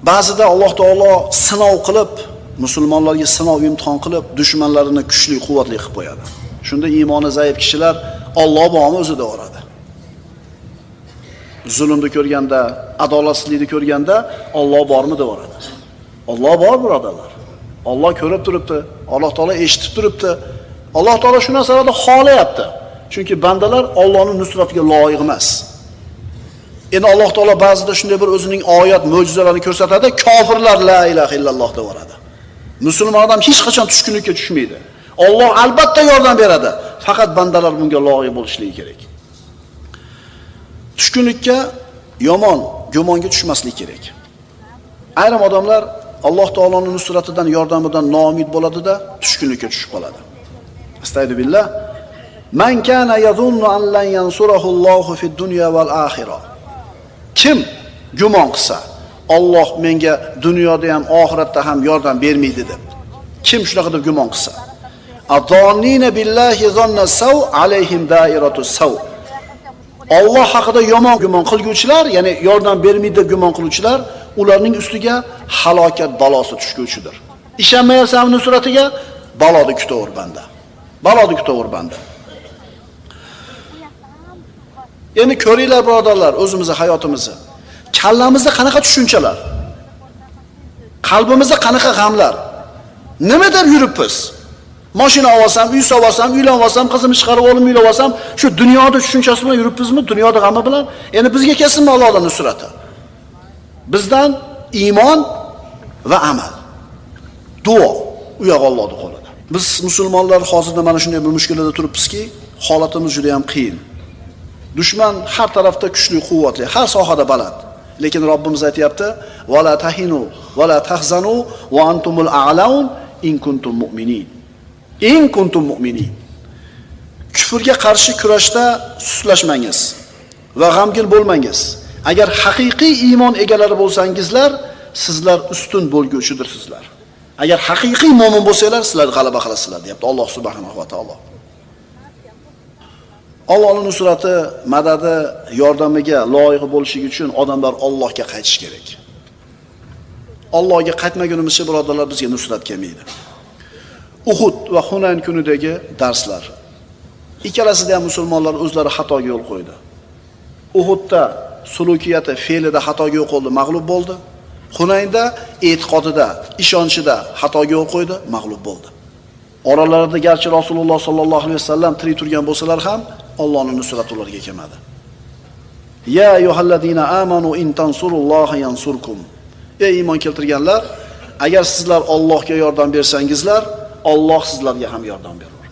Ba'zida Alloh taolo sinov qilib, musulmonlarga sinov imtihon qilib, dushmanlarini kuchli, quvvatli qilib qo'yadi. Shunda iymoni zaif kishilar Alloh bormi o'zi deb yuboradi. Zulmni ko'rganda, adolatsizlikni ko'rganda Alloh bormi deb yuboradi. Alloh bor, birodarlar. Alloh ko'rib turibdi, Alloh taolo eshitib turibdi. Alloh taolo shu narsalarni xohlayapti. Chunki bandalar Allohning nusratiga loyiq emas. Endi Alloh taolo ba'zida shunday bir o'zining oyat, mo'jizalarini ko'rsatadi, kofirlar la ilaha illalloh deb yuboradi. Musulmon odam hech qachon tushkunlikka tushmaydi. Alloh albatta yordam beradi. Faqat bandalar bunga loyiq bo'lishligi kerak. Tushkunlikka, yomon gumonga tushmaslik kerak. Ayrim odamlar Alloh taoloning nusratidan, yordamidan noumid bo'ladida, tushkunlikka tushib qoladi. Astagfirullah billah. Man kana yazunnu an lan yansurahu Allohu fid dunya val axirah. Kim gumon qilsa, Alloh menga dunyoda ham, oxiratda ham yordam bermaydi deb. Kim shunaqa deb gumon qilsa, adonnina billahi zanna saw alayhim dairatu saw. Alloh haqida yomon gumon qilguvchilar, ya'ni yordam bermaydi deb gumon qiluvchilar, ularning ustiga halokat balosi tushguvchidir. Ishonmayapsanmi nusratiga? Baloni kutaver banda. Baloni kutaver banda. Endi ko'ringlar birodarlar, o'zimizni hayotimizni. Kallamizda qanaqa tushunchalar? Qalbimizda qanaqa g'amlar? Nima deb yuribmiz? Mashina olsam, uy solsam, uylanib olsam, qizimni chiqarib olib uylab olsam, shu dunyoda tushunchasi bilan yuribmizmi? Dunyoda g'ami bilan? Endi bizga kelsinmi Allohning nusrati? Bizdan iymon va amal. Duo u yoq Allohning qo'lida. Biz musulmonlar hozirda mana shunday bir mushkulada turibmizki, holatimiz juda ham qiyin. Dushman har tarafda kuchli, quvvatli, har sohada baland. Lekin Robbimiz aytayapti: "Va la tahinu va la tahzanu va antumul a'laun in kuntum mu'minin." In kuntum mu'minin. Kufrga qarshi kurashda suslashmangiz va g'amgin bo'lmangiz. Agar haqiqiy iymon egalari bo'lsangizlar, sizlar ustun bo'lguvchidirsizlar. Agar haqiqiy mo'min bo'lsanglar, sizlar g'alaba qilasizlar, deyapti Alloh subhanahu va taolo. Allohning nusrati, madadi, yordamiga loyiq bo'lishi uchun odamlar Allohga qaytish kerak. Allohga qaytmagunimizcha birodarlar bizga nusrat kelmaydi. Uhud va Hunayn kunidagi darslar. Ikkalasida ham musulmonlar o'zlari xatoga yo'l qo'ydi. Uhudda sulukiyati, fe'lida xatoga yo'l qo'ydi, mag'lub bo'ldi. Hunaynda e'tiqodida, ishonchida xatoga yo'l qo'ydi, mag'lub bo'ldi. Oralarida garchi Rasululloh sallallohu alayhi vasallam tirik turgan bo'lsalar ham Allohning nusrati ularga kelmadi. Ya ayyuhallazina amanu in tansurulloha yansurkum. Ey iymon keltirganlar, agar sizlar Allohga yordam bersangizlar, Alloh sizlarga ham yordam beradi.